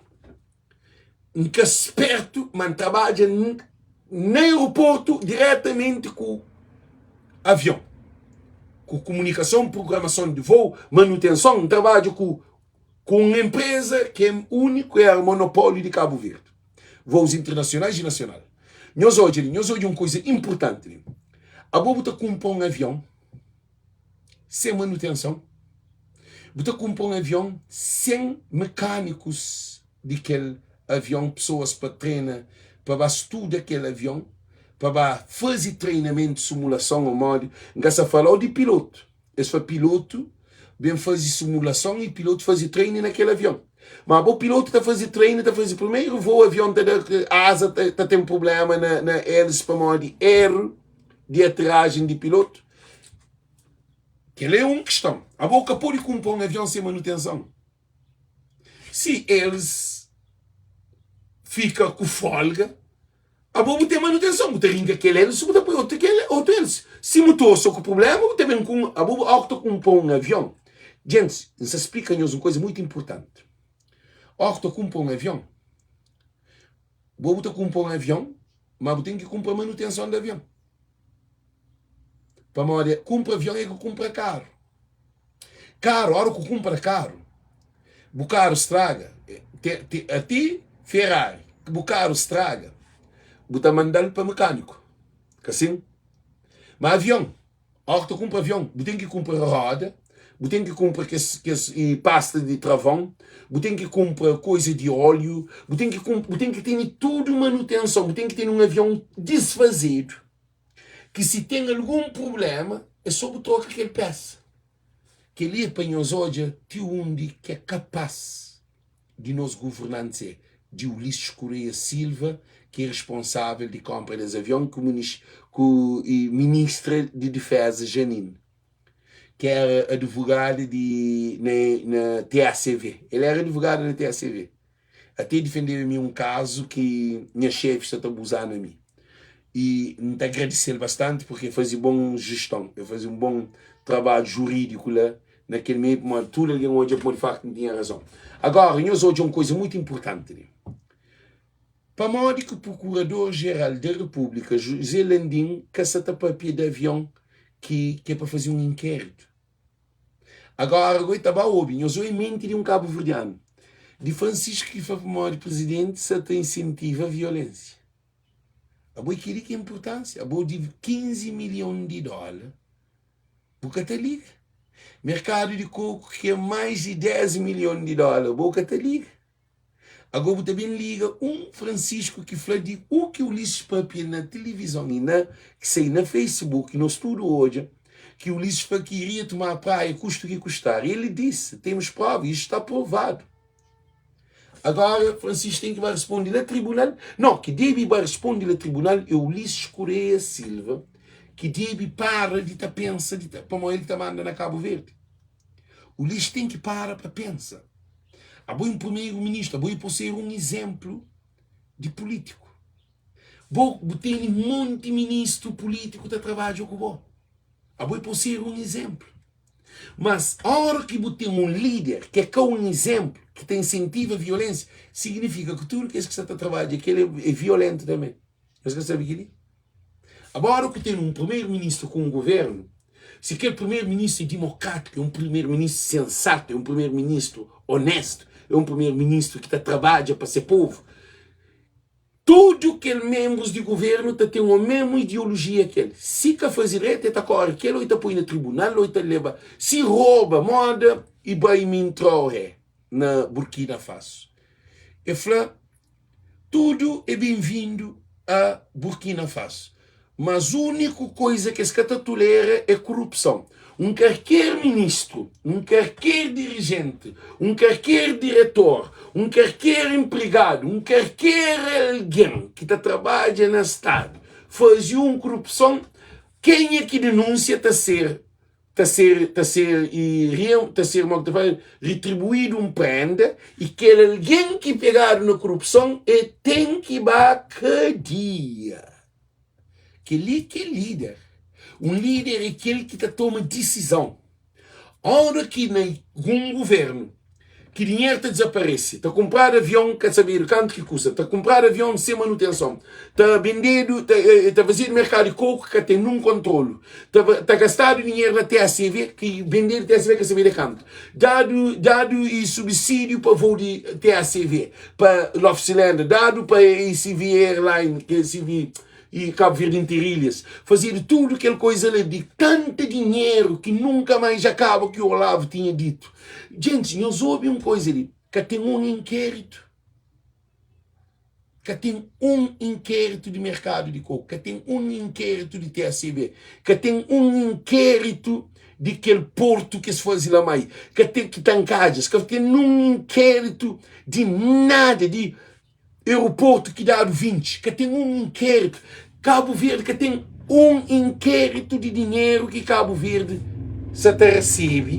N ka spertu, ma N trabadja na aeroportu diretamenti ku avion, ku kumunikason, prugramason di voo, manutenson. N trabadja ku ku un enpreza ki é úniku, éra monopóliu di Kabu Verdi. Voos internasionais i nasional. Nhos odja li, nhos odja un kuza inpurtanti li. Abo bu ta kunpra un avion sen manutenson, bu ta kunpra un avion sen mekanikus di kel avion, pesoas pa trena, pa ba studa kel avion, pa ba faze treinamentu, simulason ô modi. N ka sta fala-u di pilotu. Es fla pilotu ben faze simulason i pilotu faze treinu na kel avion. Ma bo pilotu ta faze treinu, ta faze primeru voo, avion ta da aza ta, ta ten problema na, na elis pamodi eru di aterajen di pilotu. Kel é un kiston. Abo ka pode kunpra un avion sen manutenson. Si elis fika ku folga, Abo bu ten manutenson, bu ta rinka kel hélice, bu ta poi otu kel otu hélice. Si mutor sta ku prublema, bu ta ben ku un. Abo bu óki ta kunpra un avion, djentis, N sta splika nhos un kuza mutu inpurtanti. Óki ta kunpra un avion, bo bu ta kunpra un avion, ma bu ten ki kunpra manutenson di avion. Pamodi kunpra avion é ki kunpra karu. Karu, ora ku kunpra karu, bu karu straga, ati Ferrari, bu karu straga, bu ta mandal pa mekaniku, ka sin? Ma avion, óra ki ta kunpra avion, bu ten ki kunpra roda, bu ten ki kunpra kes kes pasta di travon, bu ten ki kunpra koiza di óliu, bu ten ki bu ten ki tene tudu manutenson, bu ten ki tene un avion disfazedu ki si ten algun prubléma é sô bu troka kel pésa. Kel-li é pa nhos odja ti undi ki é kapás di nos governantis é, di Ulisses Correia Silva, ki é responsável di konpra des avion, ku ku ministra di Diféza Jeanine, ki éra advogada di na na TACV. El éra advogada na TACV. Até difendeba mi un kazu ki nha xefi sta ta abuza na mi. I N ta agradise-l bastanti purki el faze bon jeston, el faze un bon trabadju jurídiku la na kel meiu pamodi tudu algen odja pamodi faktu N tinha razon. Agora, nhos odja un kuza mutu inpurtanti li. Pamodi ki Prokurador-Jeral da Repúblika, José Landim, ka sa ta papia di avion ki é pa faze un inkéritu? Agora goi ta ba obi nhos oi menti di un kabuverdianu di Francisco ki fla pamodi presidenti sa ta insentiva violensia. Abo é keli ki é inpurtansia? Abo di 15 milhon di dola bu ka ta liga. Merkadu di koku ki é mais di 10 milhon di dola bo ka ta liga. Ago bu ta ben liga un Francisco ki fla di u ki Ulisses papia na tilivizon i na ki sai na Facebook nos tudu odja ki Ulisses fla ki iria tomar praia custo que custar. Ele disse, temos prova, isto está provado. Agora Francisco tem ki ba responde na tribunal. Não, ki debe ba responde na tribunal é Ulisses Correia Silva, ki debe para di ta pensa di ta, pamodi el ta manda na Cabo Verde. Ulisses tem ki para pa pensa. Abo é un primeiro ministro, abo é pa ser un izemplu di pulítiku. Bo bu tene monti ministru pulítiku ta trabadja ku bo. Abo é pa ser un izemplu. Mas ora ki bu ten un líder ki é ka un izemplu, ki ta insentiva violensia, signifika ki tudu kes ki sta ta trabadja ku el é violentu tanbe. Nhos ka sabe kel-li? Agora ku ten un primeiro ministru ku un governu, si kel primeiro ministru é dimokrátiku, é un primeiro ministru sensatu, é un primeiro ministru onestu, é un primeiro ministru ki ta trabadja pa se povu, tudu kel menbrus di governu ta ten omesmu ideolojia ki el. Si ka faze dretu, el ta kore kel, o el ta poi na tribunal, o el ta leba. Si roba, moda Ibrahim Traoré na Burkina Faso, el fla. Tudu é ben-vindu a Burkina Faso, mas úniku koiza ki es ka ta tulera é kurupson. Un karker ministru, un karker dirijenti, un karker diretor, un karker enpregadu, un karker algen ki ta trabadja na Stadu faze un kurupson, kenha ki denúnsia ta ser ta ser ta ser i ta ser mo ki ta fla ritribuídu un prenda i kel algen ki pegadu na korupson e ten ki ba kadia. Kel-li ki é líder. Un líder é kel ki ta toma disizon. Ora ki na un guvernu ki dinheru ta dizaparese, ta kunpradu avion ka sabedu kantu ki kusta, ta kunpradu avion sen manutenson, ta bendedu, ta, eh, ta fazedu merkadu di koku ka ten nun kontrolu, ta, ta gastadu dinheru na TACV, ki bendedu TACV ka sabedu kantu, dadu, dadu e subsídiu pa voo di TACV pa Love Cylinder, dadu pa ACV Airline, ki ACV e Cabo Verde Interilhas, fazedu tudu kel koiza la di tanta dinheru ki nunka mais dja kaba ki Olavo tinha ditu. Gentis, nhos obi un koiza li, ka ten un inkéritu, ka ten un inkéritu di merkadu di koku, ka ten un inkéritu di TACB, ka ten un inkéritu di kel portu ki es faze la mai, ka ten ki ta nkadjas, ka ten un inkéritu di nada di Aeroporto ki dadu 20, ka ten un inkéritu. Kabu Verdi ka ten un inkéritu di dinheru ki Kabu Verdi sa ta resebe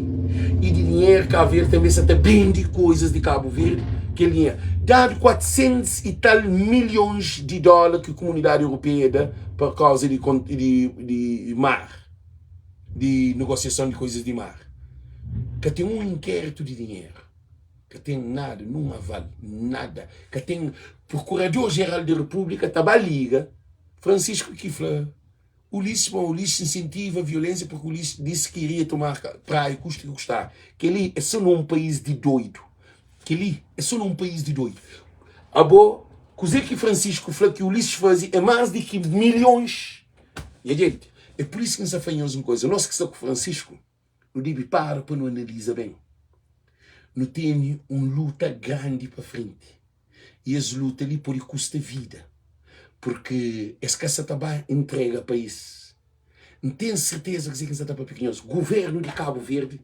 i di dinheru Kabu Verdi tanbe sa ta bende koizas di Kabu Verdi kel dinheru. Dadu 400 i tal milhons di dóla ki Kumunidadi Europeia da pa kauza di di di mar, di negosiason di koizas di mar. Ka ten un inkéritu di dinheru. Ka ten nada, nun aval, nada. Ka ten Procurador Geral di Repúblika ta ba liga Francisco ki fla Ulisses, ma Ulisses insentiva violensia porque Ulisses disse que iria tomar praia custe que custar. Kel-li é só num país di doidu. Kel-li é só num país di doidu. Abo, kuzê ki Francisco fla ki Ulisses faze é más di ki milhões. Nha gente. É pur isu ki N sta fla nhos un kuza, nos ki sta ku Francisco, nu debe para pa nu analiza ben. Nu tene un luta grandi pa frenti i es luta li pode kusta vida, purki es ka sa ta ba intrega país. N ten serteza kuzê ki N sa ta papia ku nhos, Guvernu di Kabu Verdi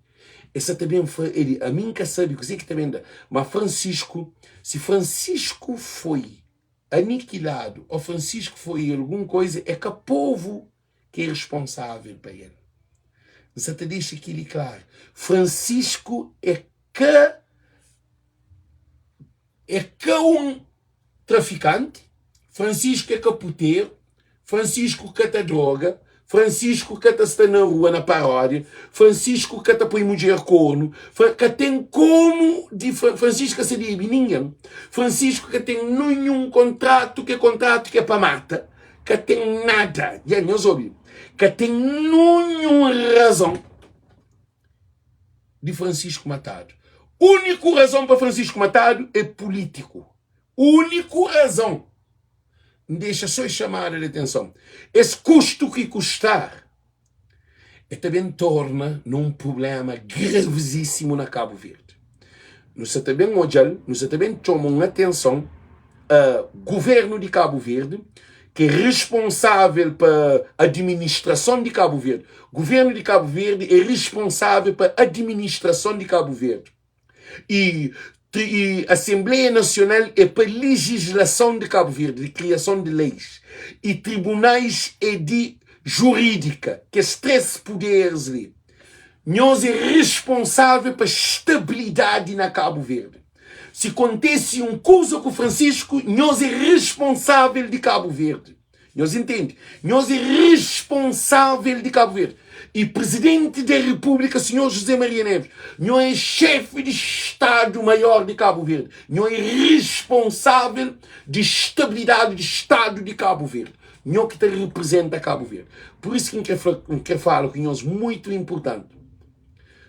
es sa ta ben fla el, ami N ka sabe kuzê ki ta ben da, ma Francisco, si Francisco foi anikiladu ô Francisco foi algun koza, é ka povu ki é responsável pa el. N sa ta dexa kel-li klaru, Francisco é ka é ka un trafikanti, Francisco é ka puteru, Francisco ka ta droga, Francisco ka ta sta na rua na paródia, Francisco ka ta poi mudjer kornu, ka ten komu di Francisco ka sa debe ningen, Francisco ka ten ninhun kontratu ke kontratu ke pa mata, ka ten nada, dja nhos obi, ka ten ninhun razon di Francisco matadu. Úniku razon pa Francisco matadu é pulítiku. Úniku razon. N dexa só es chamada de atenson. Es kustu ki kustar, e ta ben torna na un prublema gravizísimu na Kabu Verdi. Nu sa ta ben odja-l, nu sa ta ben txoma un atenson a Guvernu di Kabu Verdi, ki é responsável pa administrason di Kabu Verdi. Guvernu di Kabu Verdi é responsável pa administrason di Kabu Verdi. E, e Assembleia Nacional é pa legislason di Kabu Verdi, di kriason di leis. E tribunais é di jurídika. Kes 3 puderes li. Nhos é responsável pa stabilidadi na Kabu Verdi. Si kontese un kuza ku Francisco, nhos é responsável di Kabu Verdi. Nhos intende? Nhos é responsável di Kabu Verdi. E Presidenti da Repúblika, Senhor José Maria Neves, nho é xefi di Stadu Maior di Kabu Verdi. Nho é responsável di stabilidadi di Stadu di Kabu Verdi. Nho ki ta reprezenta Kabu Verdi. Pur isu ki N kre fla, N kre fala ku nhos muitu inpurtanti.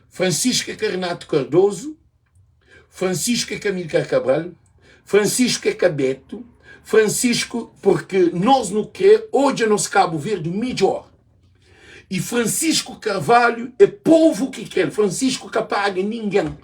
Francisco é ka Renato Cardoso, Francisco é ka Amilcar Cabral, Francisco é ka Beto, Francisco, porque nós nu kre odja nos Cabo Verde midjor. E Francisco Carvalho é povo ki krel. Francisco ka paga ninguém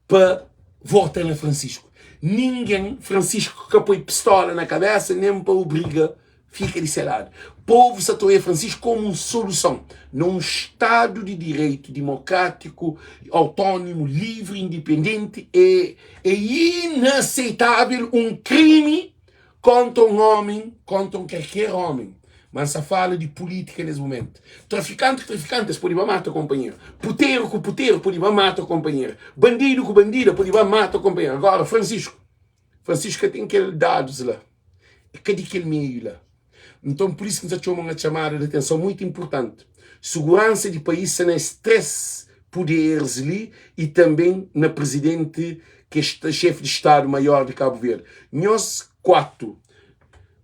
pa vota na Francisco. Ninguém, Francisco ka poi pistola na cabeça nem pa obriga fika di se ladu. Povu sa ta oia Francisco komu un soluson na un stadu di direitu dimokrátiku, autónimu, livri, indipendenti. É é inaseitavel un krimi kontra un omi, kontra un kalker omi. Ma N sa fala di pulítika nes mumentu. Trafikanti ku trafikanti es pode ba mata konpanheru. Puteru ku puteru pode ba mata konpanheru. Bandidu ku bandida pode ba mata konpanheru. Agora, Francisco, Francisco ka ten kel dadus la. É ka di kel meiu la. Nton, pur isu ki N ta txoma un txamada di atenson muitu inpurtanti. Suguransa di país sta na es 3 puderis li i tanben na Prizidenti ki é xefi di Stadu Maior di Kabu Verdi. Nhos 4,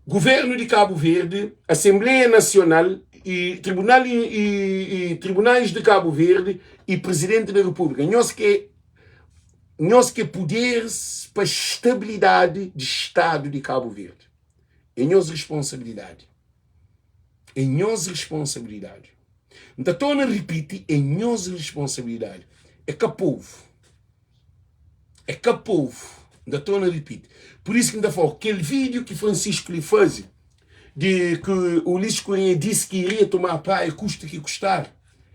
Guvernu di Kabu Verdi, Asenbleia Nasional i Tribunal i Tribunais di Kabu Verdi i Prizidenti di Repúblika, nhos ki é Nhos ki é puderis pa stabilidadi di Stadu di Kabu Verdi. É nhos responsabilidadi. É nhos responsabilidadi. N ta torna ripiti, é nhos responsabilidadi. É ka povu. É ka povu. N ta torna ripiti. Pur isu ki N ta fla-u, kel vídiu ki Francisco li faze, di ki Ulisses Correia disse ki iria tomar praia kusta ki kustar,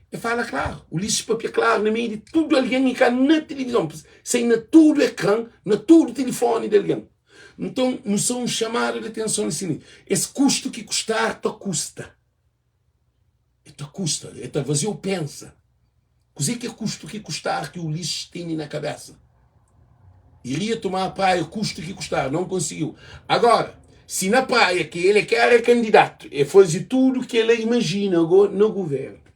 E fala klaru, Ulisses papia klaru na meiu di tudu algen i ka na tilivizon, sai na tudu ekran, na tudu tilifoni di algen. Nton, nu sta un xamada di atenson li sini, es kustu ki kustar ta kusta. E ta kusta, e ta faze-u pensa. Kuzê ki é kustu ki kustar ki Ulisses tene na kabesa? Iria tomar praia kustu ki kustar, não conseguiu. Agora, si na praia ki ele que era candidato, e faze tudo que ele imagina go na governo.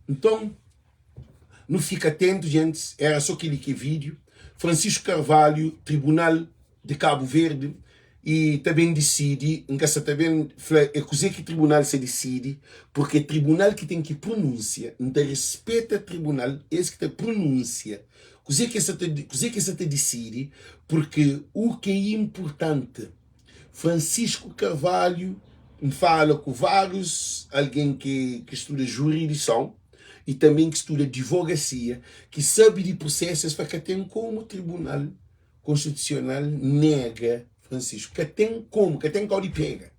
Então, nu fica atento, gente, era só aquele que é vídeo. Francisco Carvalho, Tribunal de Cabo Verde, e ta ben disidi, N ka sa ta ben fla é kuzê ki tribunal sa disidi, purki é tribunal ki ten ki prunúnsia, N ta rispeta tribunal, es ki ta prunúnsia kuzê ki es sa ta kuzê ki es sa ta disidi, purki u ki é inpurtanti, Francisco Carvalho. N fala ku várius algen ki ki studa juridison i tanben ki studa divogasia, ki sabe di prusésu, es fla ka ten komu Tribunal Konstitusional nega Francisco. Ka ten komu, ka ten kau di pega.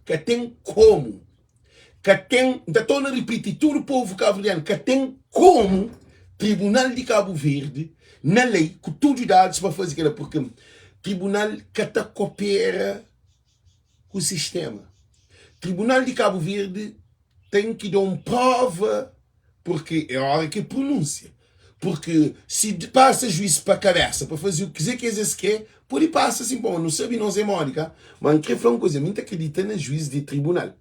Ka ten komu. Ka ten, N ta torna ripiti tudu povu kabuverdianu, ka ten komu Tribunal di Kabu Verdi, na lei, ku tudu dadus pa faze kela, purki Tribunal ka ta kopera ku sistema. Tribunal di Kabu Verdi ten ki da un prova purki é ora ki prununsia. Purki si pasa juiz pa kabesa pa faze kuze ki es kre, pode pasa sin pamodi nu sabe nos é modi ka. Ma N kre fla un kuze, mi N ta kridita na juiz di tribunal.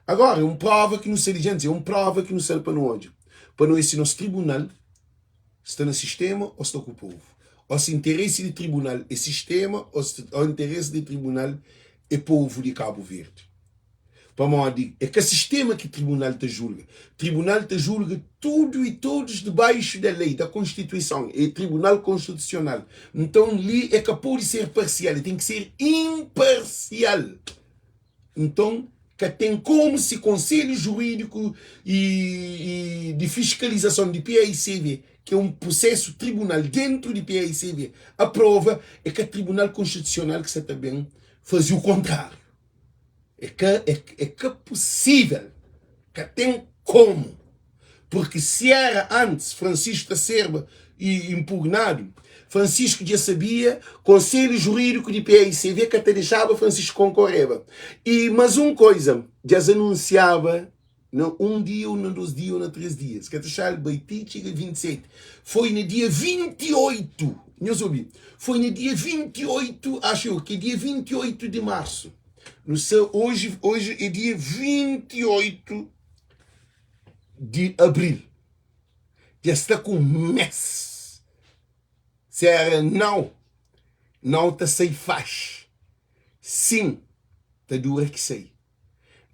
Agora é un prova ki nu sta di djanti, é un prova ki nu sta pa nu odja, pa nu oja si nos tribunal sta na sistema o sta ku povu. O si interesi di tribunal é sistema o si o interesi di tribunal é povu di Kabu Verdi. Pamodi é ka sistema ki tribunal ta julga. Tribunal ta julga tudu i todos debaixo da lei, da Konstituison. É Tribunal Konstitusional. Nton li é ka pode ser parsial, é ten ki ser inparsial. Nton, ka ten komu si Konselhu Jurídiku i di Fiskalizason di PAICV, ki é un prusésu tribunal dentu di PAICV, aprova, é ka Tribunal Konstitusional ki sa ta ben faze u kontráriu. É ka, é ka pusível, ka ten komu. Purki si éra antis, Francisco ta serba impugnadu. Francisco dja sabia, Konselhu Jurídiku di PAICV ka ta dexaba Francisco konkoreba. I mas un koiza, dja es anunsiaba na un dia ou na dos dia ou na tres dia. Es ka ta dexaba el bai ti txiga 27. Foi na dia 28, nhos obi, foi na dia 28, axu eu, ki é dia 28 di marsu. Nu sa, oji, oji é dia 28 di abril dja sta ku un mes si era nau nau ta sai faxi sin ta dura ki sai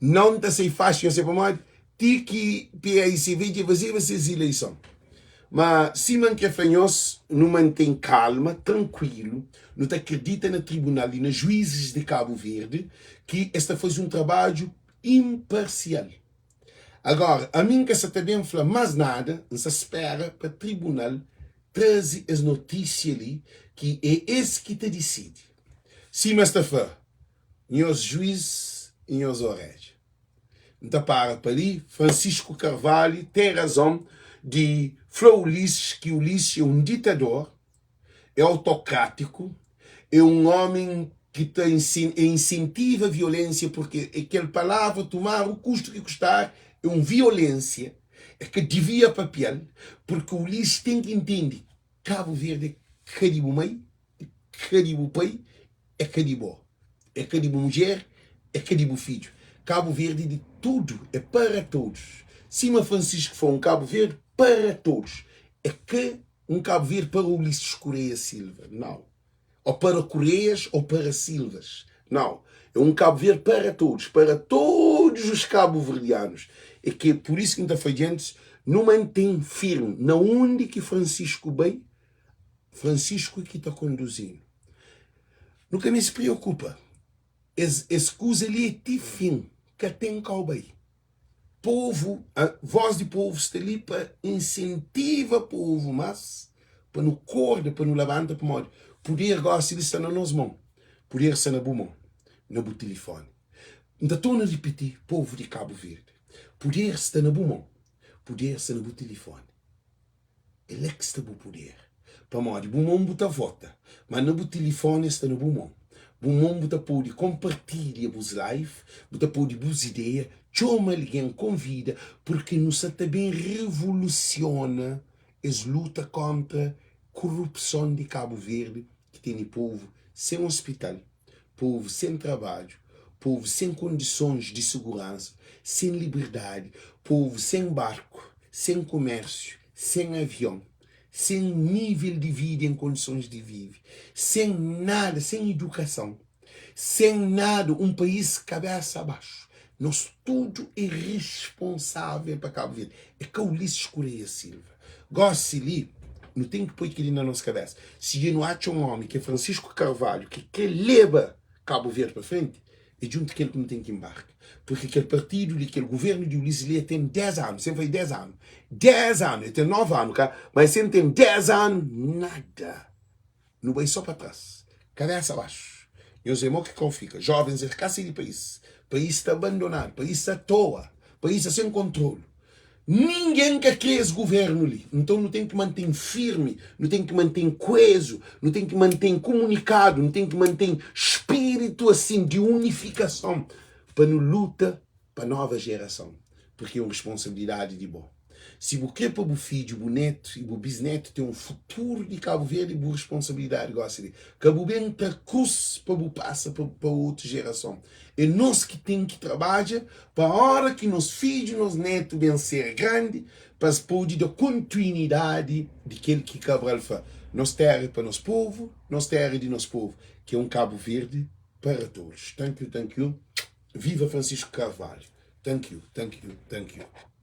nau ta sai faxi nhos sai pamodi ti ki paicv dja fazeba ses ileison ma sima n kre fla nhos nu mantém kalma trankuilu nu ta kridita na tribunal i na juizis di kabu verdi ki es ta faze un trabadju inparsial. Agora, ami N ka sa ta ben fla más nada, N sa spera pa tribunal traze es notísia li, ki é es ki ta disidi. Sima es ta fla, nhos juiz i nhos orédja. N ta para pa li. Francisco Carvalho ten razon di fla Ulisses ki Ulisses é un ditador. é autokrátiku, é un ómi ki ta insentiva violénsia, purki é kel palavra tomar o kustu ki kustar é un violénsia, é ka divia papia-l, purki Ulisses ten ki intende, Kabu Verdi é ka di bu mai, é ka di bu pai, é ka di bo, é ka di bu mudjer, é ka di bu fidju. Kabu Verdi é di tudu, é para todos. Sima Francisco fla, un Kabu Verdi para todos. É ka Un Cabo Verde para Ulisses Correia Silva, não. Ou para Correias ou para Silvas, não. É um Cabo Verde para todos, para todos os cabo-verdianos. É que é por isso que N ta fla djentis, nu mantém firme na undi ki Francisco bai, Francisco ki ta konduzi-nu. Nu ka meste preokupa, es, es kuza li é ti fin, ka ten kau bai. Povu, voz di povu sta li pa insentiva povu mas pa nu korda, pa nu labanta pamodi puder gosi li sta na nos mon, puder sta na bu mon, na bu tilifoni. N ta torna ripiti, povu di Kabu Verdi, puder sta na bu mon, puder sta na bu tilifoni. É la ki sta bu puder. Pamodi bu mon bu ta vota, ma na bu tilifoni es sta na bu mon. Bu mon bu ta pode konpartilha bus live, bu ta pode bus ideia, txoma algen, konvida, purki nu sa ta ben revolusiona es luta kontra korupson di Kabu Verdi ki tene povu sen ospital, povu sen trabadju, povu sen kondisons di suguransa, sen liberdadi, povu sen barku, sen kumérsiu, sen avion, sen nível di vida en kondisons di vive, sen nada, sen idukason, sen nada, un país kabésa baxu. Nos tudu é responsável pa Kabu Verdi. É ka Ulisses Correia Silva. Gósi li, nu ten ki poi kel-li na nos kabésa. Si dja nu atxa un ómi ki é Francisco Carvalho ki krê leba Kabu Verdi pa frenti, É djuntu kel ki nu ten ki nbarka. Purki kel partidu li, kel guvernu di Ulisses li, el ten 10 anu, sen fai 10 anu. 10 anu, el ten 9 anu ka, ma el sen ten 10 anu, nada. Nu bai so pa tras, kabesa baxu. Nhos é mo ki kau fika. Jovens el ka sai di país. País sta abandonadu, país sta atoa, país sta sen kontrolu. Ningen ka kre es guvernu li. Nton nu ten ki manten firmi, nu ten ki manten kuezu, nu ten ki manten kumunikadu, nu ten ki manten spiritu asin di unifikason pa nu luta pa nova jerason. Purki é un responsabilidadi di bo. Si bu kre pa bu fidju, bu netu i bu bisnetu ten un futuru di Kabu Verdi, bu responsabilidadi gosi li. Ka bu ben tra krus pa bu pasa pa pa otu jerason. É nos ki ten ki trabadja pa ora ki nos fidju, nos netu ben ser grandi, pa es pode da kontinuidadi di kel ki Cabral fla, Nos téra é pa nos povu, nos téra é di nos povu, ki é un Kabu Verdi para todos. Thank you, thank you. Viva Francisco Carvalho. Thank you, thank you, thank you.